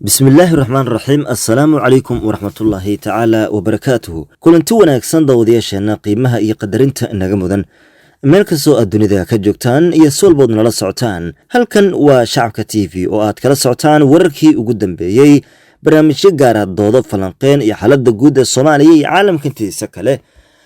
Bismillaahi raxmaan raxiim. Assalaamu calaykum waraxmatullaahi tacaala wabarakaatuhu. Kulanti wanaagsan, daawadayaasheenna qiimaha iyo qadarinta inaga mudan, meel kastoo aad dunida ka joogtaan iyo si walbood nala socotaan. Halkan waa Shacabka TV oo aad kala socotaan wararkii ugu dambeeyey, barnaamijyo gaara, doodo, falanqeen iyo xaaladda guud ee Soomaaliya iyo caalamka intiisa kale.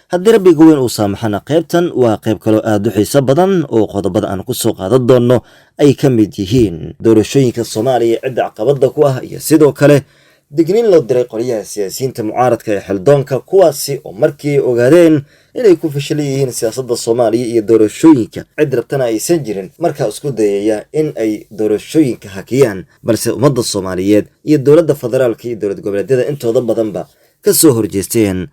Haddii Rabbiga weyn uu saamaxana, qaybtan waa qayb kaloo aada u xiiso badan oo qodobada aan ku soo qaadan doonno ay ka mid yihiin doorashooyinka Soomaaliya, cidda caqabada ku ah, iyo sidoo kale digniin loo diray qolyaha siyaasiyiinta mucaaradka ee xildoonka, kuwaasi oo markii ay ogaadeen inay ku fashilan yihiin siyaasadda Soomaaliya iyo doorashooyinka, cid rabtana aysan jirin, markaa isku dayaya in ay doorashooyinka hakiyaan, balse ummadda Soomaaliyeed iyo dowladda federaalka iyo dowlad goboleedyada intooda badanba ka soo horjeesteen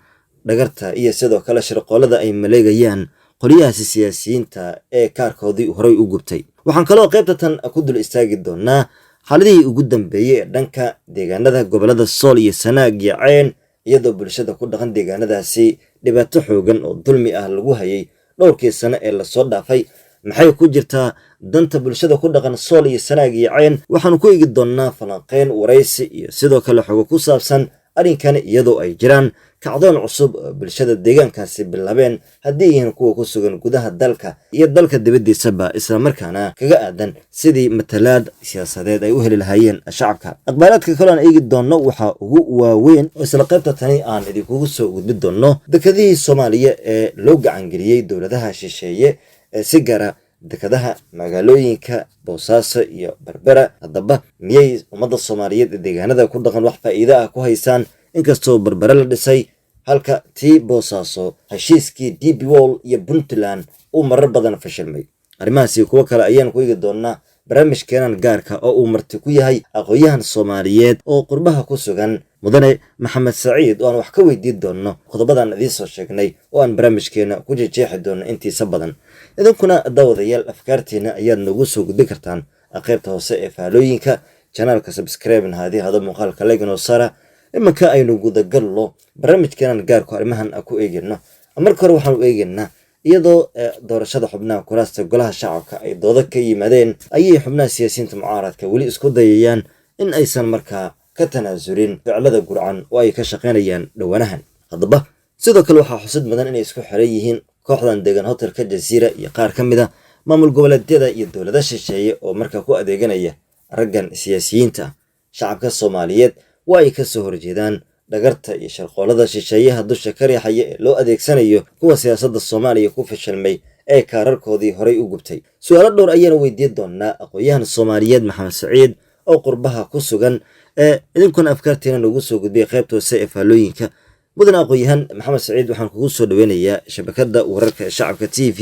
dhagarta iyo sidoo kale shirqoolada ay maleegayaan qolyahaasi siyaasiyiinta ee kaarkoodii horay u gubtay. Waxaan kaloo qaybta tan ku dul istaagi doonaa xaaladihii ugu dambeeyey ee dhanka deegaanada gobolada Sool iyo Sanaag iyo Ceen, iyadoo bulshada ku dhaqan deegaanadaasi dhibaato xoogan oo dulmi ah lagu hayay dhowrkii sano ee lasoo dhaafay. Maxay ku jirtaa danta bulshada ku dhaqan Sool iyo Sanaag iyo Ceen? Waxaanu ku eegi doonnaa falanqeyn, waraysi iyo sidoo kale xogo ku saabsan arrinkan, iyadoo ay jiraan kacdoon cusub oo bulshada deegaankaasi bilaabeen, haddii yihiin kuwa ku sugan gudaha dalka iyo dalka dibaddiisaba, islamarkaana kaga aadan sidii matalaad siyaasadeed ay u heli lahaayeen shacabka. Aqbaalaadka kaloo aan eegi doonno waxaa ugu waaweyn oo isla qaybta tani aan idinkugu soo gudbi doonno dekadihii Soomaaliya ee loo gacangeliyey dowladaha shisheeye, ee si gaara dekadaha magaalooyinka Boosaaso iyo Berbera. Haddaba, miyay ummadda Soomaaliyeed ee deegaanada ku dhaqan wax faa'iido ah ku haysaan, inkastoo Berbere la dhisay, halka tii Boosaaso heshiiskii DP World iyo Puntland uu marar badan fashilmay? Arrimahaasi kuwo kale ayaan ku eegi doonaa barnaamijkeenan gaarka oo uu marti ku yahay aqoon-yahan Soomaaliyeed oo qurbaha ku sugan, Mudane Maxamed Saciid, oo aan wax ka weydiin doonno qodobadan idiin soo sheegnay oo aan barnaamijkeena ku jejeexi doono intiisa badan. Idinkuna, daawadayaal, afkaartiina ayaad noogu soo gudbin kartaan qaybta hoose ee faalooyinka. Channelka subscribe haddii hada muuqaalka leganoo sara. Iminka aynu gudagallo barnaamijkeenan gaarku arrimahan ku eegayno. Marka hore waxaanu eegaynaa, iyadoo doorashada xubnaha kuraasta Golaha Shacabka ay doodo ka yimaadeen, ayay xubnaha siyaasiyiinta mucaaradka weli isku dayayaan in aysan markaa ka tanaasulin ficlada gurcan oo ay ka shaqaynayaan dhowaanahan. Haddaba, sidoo kale waxaa xusid mudan inay isku xiran yihiin kooxdan degan hotelka Jaziira iyo qaar ka mid a maamul goboleedyada iyo dowlada shisheeye oo markaa ku adeeganaya raggan siyaasiyiinta ah. Shacabka Soomaaliyeed waa ay kasoo horjeedaan dhagarta iyo sharqoolada shisheeyaha dusha ka riixaya ee loo adeegsanayo kuwa siyaasadda Soomaaliya ku fashilmay ee kaararkoodii horay u gubtay. Su-aalo dhowr ayaana weydiin doonaa aqoon-yahan Soomaaliyeed Maxamed Saciid oo qurbaha ku sugan, ee idinkuna afkaartiina noogu soo gudbiyay qaybta hoose ee faallooyinka. Mudane aqoon-yahan Maxamed Saciid, waxaan kugu soo dhaweynayaa shabakadda wararka ee Shacabka TV,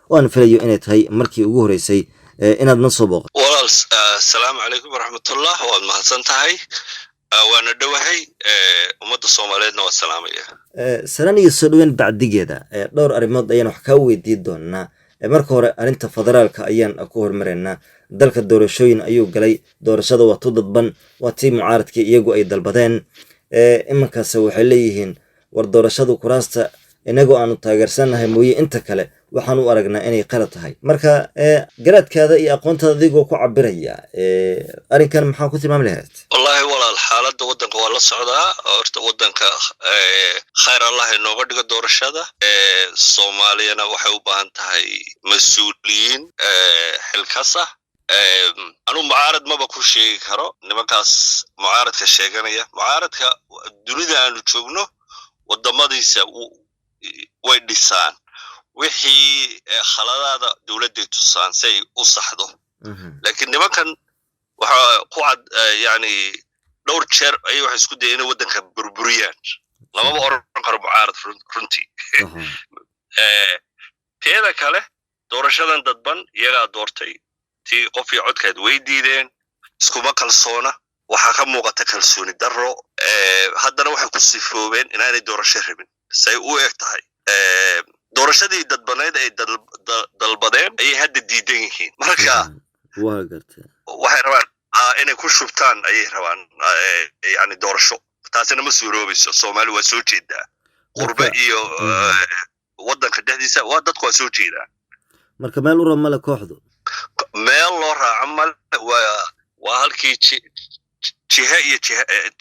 oo aan filayo inay tahay markii ugu horeysay inaad na soo booqato. Walaal, asalaamu calaykum waraxmatullah. Waad mahadsan tahay, waana dhowahay. Ummadda Soomaaliyeedna waa salaamaya. Salaan iyo soo dhaweyn bacdigeeda, dhowr arrimood ayaan wax kaa weydiin doonaa. Marka hore arrinta federaalka ayaan ku hormaraynaa. Dalka doorashooyin ayuu galay. Doorashada waa tu dadban, waa tii mucaaradkii iyagu ay dalbadeen. Iminkaase waxay leeyihiin, war doorashadu kuraasta inagoo aanu taageersannahay mooye, inta kale waxaan u aragnaa inay qalad tahay. Marka garaadkaada iyo aqoontaada adigoo ku cabiraya, arrinkan maxaa ku tilmaami lahayd? Wallaahi walaal, xaaladda waddanka waa la socdaa. Horta waddanka khayr Allah inooga dhigo doorashada. Soomaaliyana waxay u baahan tahay mas-uuliyiin xilkas ah. Anuu mucaarad maba ku sheegi karo nimankaas mucaaradka sheeganaya. Mucaaradka dunida aanu joogno waddamadiisa way dhisaan, wixii khaladaada dowladday tusaan si ay u saxdo. Laakiin nimankan waxaa ku cad, yani, dhowr jeer ayay waxay isku dayeen inay waddanka burburiyaan. Lamaba oran karo mucaarad runtii. Teeda kale, doorashadan dadban iyagaa doortay. Tii qof iyo codkeed way diideen. Iskuma kalsoona, waxaa ka muuqata kalsooni darro. Haddana waxay ku sifoobeen inaanay doorasho rabin, say u eg tahay. Doorashadii dadbanayd ay dalbadeen ayay hadda diidan yihiin. Marka Waa garta. waxay rabaan inay ku shubtaan ayay rabaan, yani doorasho. Taasina ma suuroobayso. Soomaali waa soo jeedaa, qurbe iyo waddanka dhexdiisa, waa dadku waa soo jeedaa. Marka meel u rab male kooxdu. Meel loo raaco male. Waa halkii Jiha iyo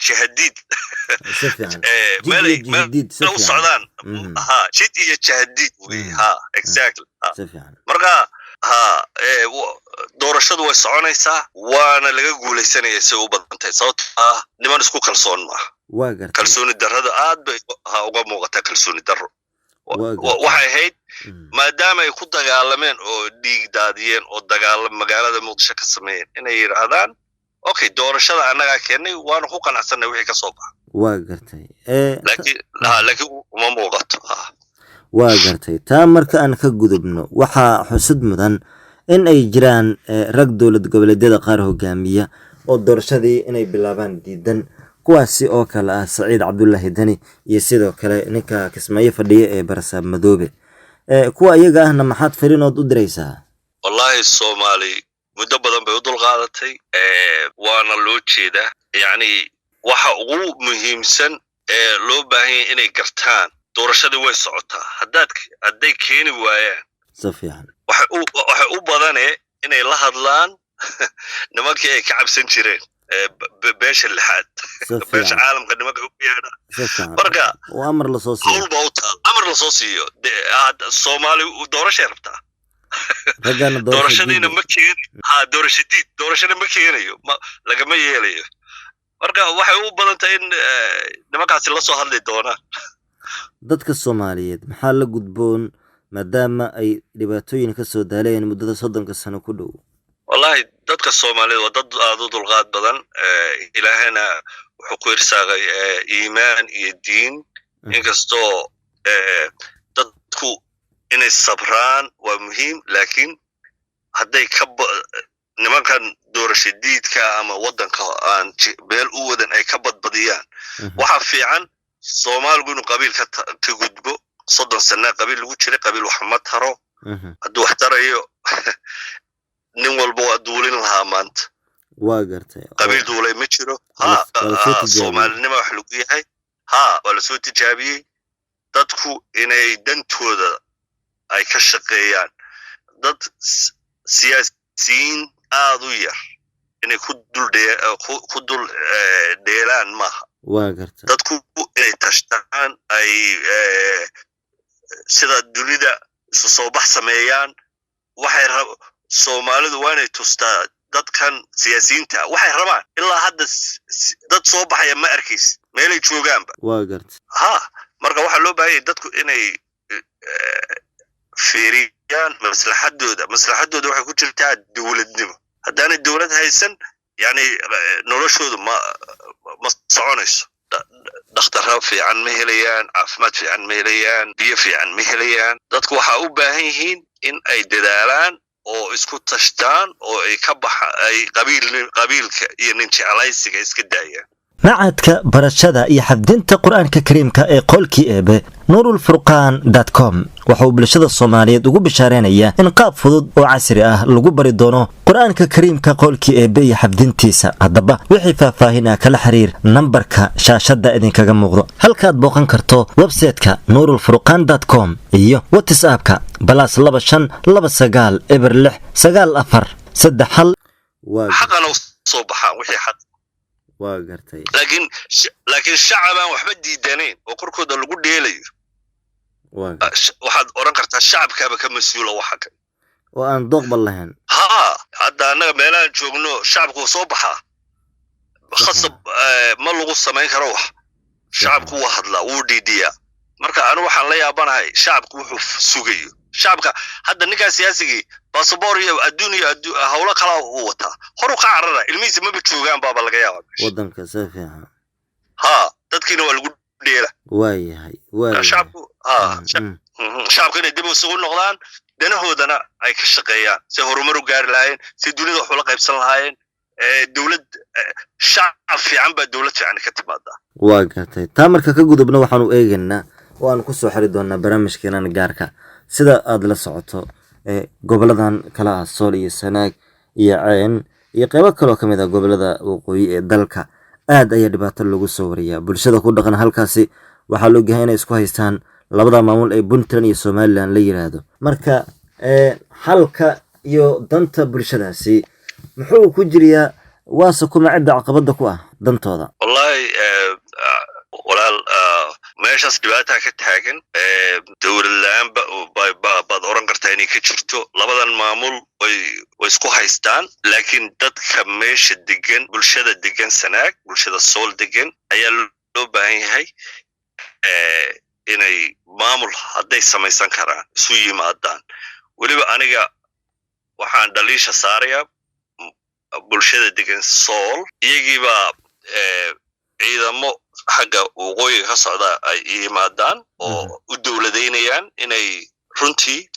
jihadiid. Si fiican. Eh, Jid iyo meelay jihadiid, si meel u fiican. socdaan. Ha, jid iyo jihadiid wey. Ha, exactly, ha. Si fiican. Marka ha, doorashadu way soconaysaa, waana laga guulaysanaya say u badan tahay, sababto ah niman isku kalsoon maaha. Waa gartay. Kalsooni darrada aad bay, ha, uga muuqataa kalsooni darro. Waa gartay. Waxay ahayd maadaama ay ku dagaalameen oo dhiig daadiyeen oo dagaalam magaalada Muqdisho ka sameeyeen, inay yidhaahdaan, "Okay, doorashada annagaa keennay, waana ku qanacsanay wixii ka soo baxa." Waa gartay. Laakiin ha, laakiin uma muuqato, ha. Waa gartay. Taa marka aan ka gudubno, waxaa xusud mudan in ay jiraan rag dowlad goboleedyada qaar hogaamiya oo doorashadii inay bilaabaan diidan, kuwaasi oo kale ah Saciid Cabdulaahi Deni iyo sidoo kale ninka Kismaayo fadhiya ee Barasaab Madoobe. Kuwa iyaga ahna maxaad fariinood u diraysaa? Wallahi, Soomaali muddo badan bay u dulqaadatay, waana loo jeedaa. Yacni waxa ugu muhiimsan ee loo baahan yahay inay gartaan, doorashadii way socotaa. Hadday keeni waayaan, Si fiican. waxay u badane inay la hadlaan nimankii ay ka cabsan jireen, beesha lixaad, Si beesha fiican. caalamka, nimanka ugu yeedha. Si fiican. Marka oo amar lasoo siiyo. Hawl baa u taal, amar lasoo siiyo. Soomaali doorashay rabtaa. Raggana doorasha Doorashadiina diiday. ma keeni, ha, doorasho diid, doorashada ma keenayo, ma lagama yeelayo. Marka waxay u badan tahay in nimankaasi la soo hadli doonaan. Dadka Soomaaliyeed maxaa la gudboon, maadaama ay dhibaatooyin ka soo daaleen muddada 30-ka sano ku dhow? Wallahi, dadka Soomaaliyeed waa dad aad u dulqaad badan. Ilaahayna wuxuu ku irsaaqay iimaan iyo diin. Inkastoo dadku inay sabraan waa muhiim, laakiin hadday ka nimankan doorasho diidka ama waddanka aan meel u wadan ay ka badbadiyaan, waxaa fiican Soomaaligu inuu qabiil ka gudbo. 30 sanaa qabiil lagu jiray, qabiil wax ma taro. Hadduu wax tarayo, nin walba waa duulin lahaa maanta. Waa gartay. Qabiil duulay ma jiro. Waa Ha. waa lasoo tijaabiyey. Soomaalinima wax lagu yahay, ha, waa lasoo tijaabiyey. Dadku inay dantooda ay ka shaqeeyaan, dad siyaasiyiin aad u yar inay ku dul dheelaan maaha. Waa gartay. Dadku inay tashtaan, ay sida dunida isu soo bax sameeyaan. Waxay rab Soomaalidu waa inay tustaa dadkan siyaasiyiinta waxay rabaan. Ilaa hadda dad soo baxaya ma arkaysi meelay joogaanba. Waa gartay. Ha, marka waxaa loo baahan yahay dadku inay fiiriyaan maslaxadooda. Maslaxadooda waxay ku jirtaa dowladnimo. Haddaanay dowlad haysan, yani noloshoodu ma soconayso. Dhakhtaro fiican ma helayaan, caafimaad fiican ma helayaan, biyo fiican ma helayaan. Dadku waxaa u baahan yihiin in ay dadaalaan oo isku tashtaan oo ay ka baxa ay qabiil qabiilka iyo nin jeclaysiga iska daayaan. Macadka barashada iyo xafdinta Qur-aanka Kariimka ee qolkii eebe, Nuurulfurqaan com, waxa uu bulshada Soomaaliyeed ugu bishaareynaya in qaab fudud oo casri ah lagu bari doono Qur-aanka Kariimka, qolkii eebe iyo xafdintiisa. Haddaba wixii faahfaahin ah kala xiriir nambarka shaashada idinkaga muuqdo, halkaad booqan karto website-ka nuurulfurqaan com iyo WhatsApp-ka +252 9069 9431. Xaqana u soo baxaan wixii xaq. Waa gartay. Laakiin shacabaan waxba diidanayn oo korkooda lagu dheelayo, Waa waxaad odhan kartaa shacabkaaba ka mas-uula waxa kan. Oo aan dooqba lahayn. Ha, hadda annaga meelahaan joogno shacabku waa soo baxaa, khasab ma lagu samayn karo wax. Shacabku wuu hadlaa, wuu dhiidhiyaa. Marka anigu waxaan la yaabanahay shacabku wuxuu sugayo. Shacabka hadda ninkaa siyaasigii basaboor iyo adduun iyo hawlo kalaa uu wataa, horu ka carara, ilmihiisa maba joogaan baaba laga yaaba meesha. Waddanka si fiican. Ha, dadkiina waa lagu dheela. Waayahay. Shacabku, ha, shacabku inay dib isugu noqdaan, danahoodana ay ka shaqeeyaan si horumar u gaari lahaayeen, si dunida wax ula qaybsan lahaayeen. Dowlad shacab fiican baa dowlad fiican ka timaadaa. Waa gartay. Taa marka ka gudubna, waxaanu eegaynaa oo aan kusoo xiri doonaa barnaamijkeenan gaarka. Sida aad la socoto, goboladan kala ah Sool iyo Sanaag iyo Ceen iyo qeybo kaloo ka mid ah gobolada waqooyi ee dalka, aad ayaa dhibaato lagu soo wariyaa bulshada ku dhaqan halkaasi. Waxaa la ogyahay inay isku haystaan labada maamul ee Puntland iyo Somaliland la yiraahdo. Marka xalka iyo danta bulshadaasi muxuu ku jiriyaa? Waase kuma cidda caqabadda ku ah dantooda? Wallahi walaal, meeshaas dhibaataa ka taagan. Dowlad la-aan baad oran kartaa inay ka jirto. Labadan maamul way isku haystaan, laakiin dadka meesha degan, bulshada degan Sanaag, bulshada Sool degan ayaa loo baahan yahay inay maamul hadday samaysan karaan isu yimaadaan. Weliba aniga waxaan dhaliisha saarayaa bulshada degan Sool. Iyagiibaa ciidamo xagga waqooyiga ka socda ay yimaadaan oo u dowladaynayaan inay runtii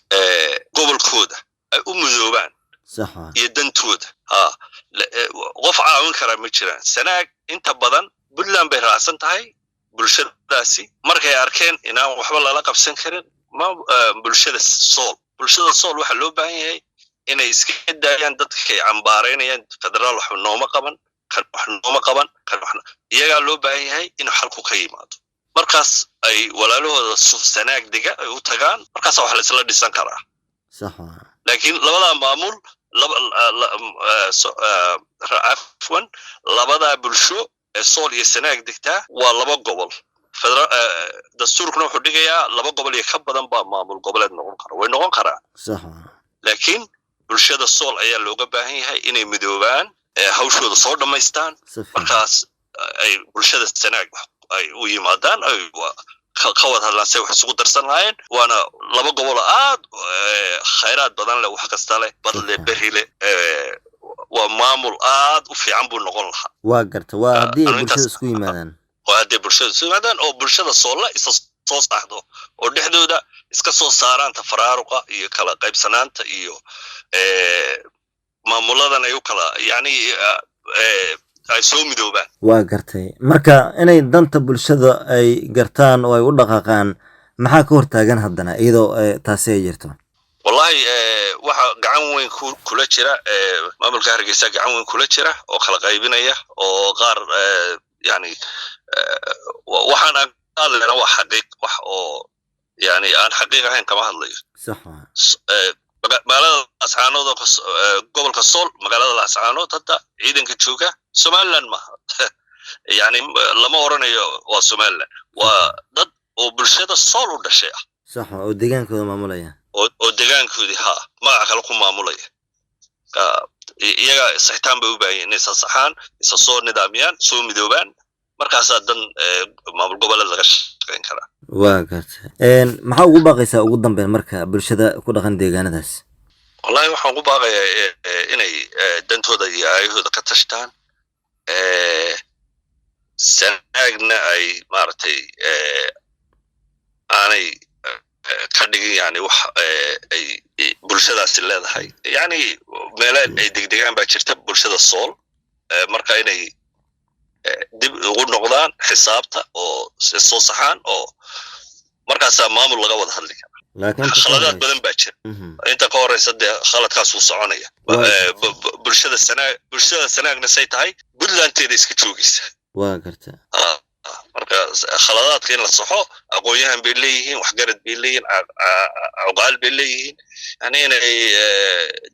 gobolkooda ay u midoobaan iyo dantooda. Ha qof caawin karaa ma jiraan. Sanaag inta badan Puntland bay raacsan tahay. Bulshadaasi markay arkeen inaan waxba lala qabsan karin ma bulshada Sool, bulshada Sool waxaa loo baahan yahay inay iska daayaan dadkay cambaaraynayaan: federaal waxba nooma qaban, kan wax nooma qaban, kan wax. Iyagaa loo baahan yahay inuu xalku ka yimaado. Markaas ay walaalahooda Sanaag dega ay u tagaan, markaasa wax laisla dhisan karaa. Laakiin labadaa maamul, cafwan, labadaa bulsho ee Sool iyo Sanaag degtaa waa laba gobol. Dastuurkuna wuxuu dhigayaa laba gobol iyo ka badan baa maamul goboleed noqon kara, way noqon karaan. Laakiin bulshada Sool ayaa looga baahan yahay inay midoobaan, hawshooda soo dhammaystaan, markaas ay bulshada Sanaag ay u yimaadaan, ay ka wada hadlaan say wax isugu darsan lahaayeen. Waana laba gobol oo aad khayraad badan leh, wax kasta leh, bad leh, berri leh. Waa maamul aad u fiican buu noqon lahaa. Waa garta, waa haddii ay bulshada isku yimaadaan. Waa hadday bulshada isku yimaadaan oo bulshada Soolla isa soo saxdo oo dhexdooda iska soo saaraan tafaraaruqa iyo kala qaybsanaanta iyo maamuladan ay u kala, yani, ay soo midoobaan. Waa gartay. Marka inay danta bulshada ay gartaan oo ay u dhaqaaqaan, maxaa ka hortaagan haddana iyadoo taasi ay jirto? Wallahi waxa gacan weyn kula jira maamulka Hargeysa, gacan weyn kula jira oo kala qaybinaya oo qaar, yani, waxaan aan ka hadlayna waa xaqiiq, wax oo yani aan xaqiiq ahayn kama hadlayo. Magaalada Laascaanood, gobolka Sool, magaalada Laascaanood hadda ciidanka jooga Somaliland maaha, yani lama oranayo waa Somaliland. Waa dad oo bulshada Sool u dhashay ah. Sax, oo deegaankooda maamulaya. Oo deegaankoodii, ha, magaca kale ku maamulaya. Iyaga saxitaan bay u baahan yihin inay sasaxaan, isa soo nidaamiyaan, soo midoobaan. Markaasaa dan maamul goboleed laga shaqayn karaa. Waa gartay. Maxaa ugu baaqaysaa ugu dambeyn marka bulshada ku dhaqan deegaanadaas? Wallahi waxaan ugu baaqayaa inay dantooda iyo aayahooda ka tashtaan, Sanaagna ay maaragtay aanay ka dhigin, yani, wax ay bulshadaasi leedahay. Yani meele ay degdegaan baa jirta bulshada Sool. Marka inay dib ugu noqdaan xisaabta oo soo saxaan, oo markaasaa maamul laga wada hadli karaa. Khaladaad badan baa jira. Inta ka horeysa dee khaladkaas wuu soconaya. Bulshada Sanaag, bulshada Sanaagna say tahay Puntlandteeda iska joogaysa. Waa garta. Marka khaladaadka in la saxo, aqoon-yahan bay leeyihiin, waxgarad bay leeyihiin, cuqaal bay leeyihiin, yani inay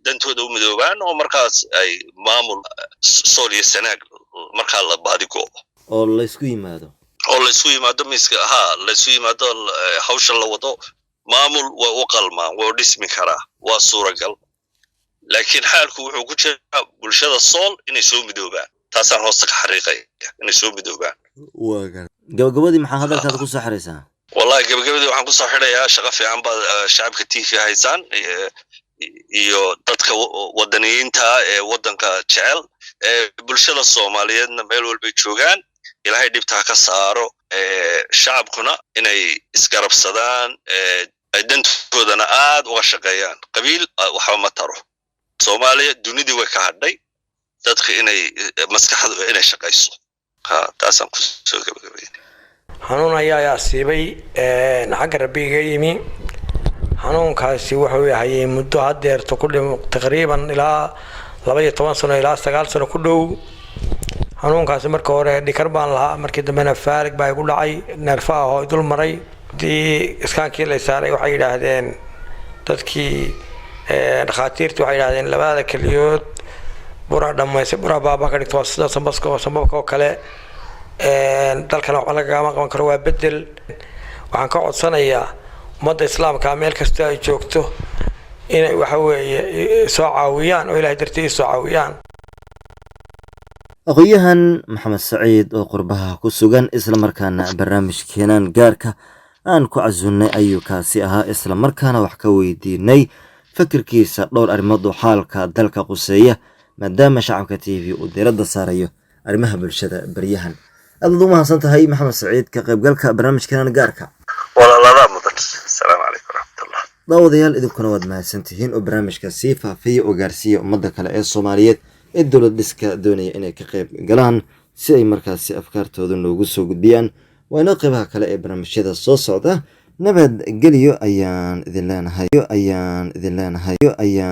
dantooda u midoobaan oo markaas ay maamul Sool iyo Sanaag markaa la baadigoobo. Oo laysku yimaado. Oo laysu yimaado miiska, ha laysu yimaado, hawsha la wado. Maamul way u qalmaan, way u dhismi karaa, waa suuragal. Laakiin xaalku wuxuu ku jiraa bulshada Sool inay soo midoobaan. Taasaan hoosta ka xariiqaya, inay soo midoobaan. Gabagabadii, maxaa hadalkaada kusoo xiraysaa? Wallahi gabagabadii waxaan kusoo xidhayaa, shaqo fiican baad Shacabka TV haysaan iyo dadka wadaniyiinta ee waddanka jecel. Bulshada Soomaaliyeedna meel walbay joogaan Ilaahay dhibta ha ka saaro. Shacabkuna inay isgarabsadaan, ay dantoodana aad uga shaqeeyaan. Qabiil waxba ma taro. Soomaaliya dunidii way ka hadhay. Dadka inay maskaxdu inay shaqayso, ha, taasaan kusoo gabagabayna. Xanuun ayaa asiibay, xagga Rabbiga yimi. Xanuunkaasi wuxuu hayay muddo hadeerto ku taqriiban ilaa 12 sano ilaa 9 sano ku dhow. Xanuunkaasi marka hore dhikar baan lahaa, markii dambena faalig baa igu dhacay, neerfaha oo dul maray. Hadii iskaankii la saaray, waxay yidhaahdeen dadkii dhakhaatiirta, waxay yidhahdeen labada keliyood. Buraa dhammaysay, buraa baaba ka dhigto, waa sida sambaska oo sambabka oo kale. Dalkana waxba lagagama qaban karo, waa bedel. Waxaan ka codsanayaa ummadda Islaamka meel kasta ay joogto inay, waxa weeye, soo caawiyaan oo Ilahay dartii soo caawiyaan. Aqoon-yahan Maxamed Saciid oo qurbaha ku sugan, islamarkaana barnaamijkeenan gaarka aan ku casunnay ayuu kaasi ahaa, islamarkaana wax ka weydiinay fikirkiisa dhowr arrimood oo xaalka dalka quseeya, maadaama Shacabka TV uu diiradda saarayo arrimaha bulshada beryahan. Aad baad u mahadsan tahay, Maxamed Saciid, ka qaybgalka barnaamijkeenan gaarka. Walaaladaa mudan. Asalaamu calaykum waraxmatullah. Daawadayaal, idinkuna waad mahadsantihiin oo barnaamijka sii faafiya oo gaarsiiya ummadda kale ee Soomaaliyeed ee dowlad dhiska doonaya inay ka qayb galaan, si ay markaasi afkaartooda noogu soo gudbiyaan. Waa inoo qeybaha kale ee barnaamijyada soo socda. Nabadgelyo ayaan idin leenahay, ayaan idin leenahay, ayaan.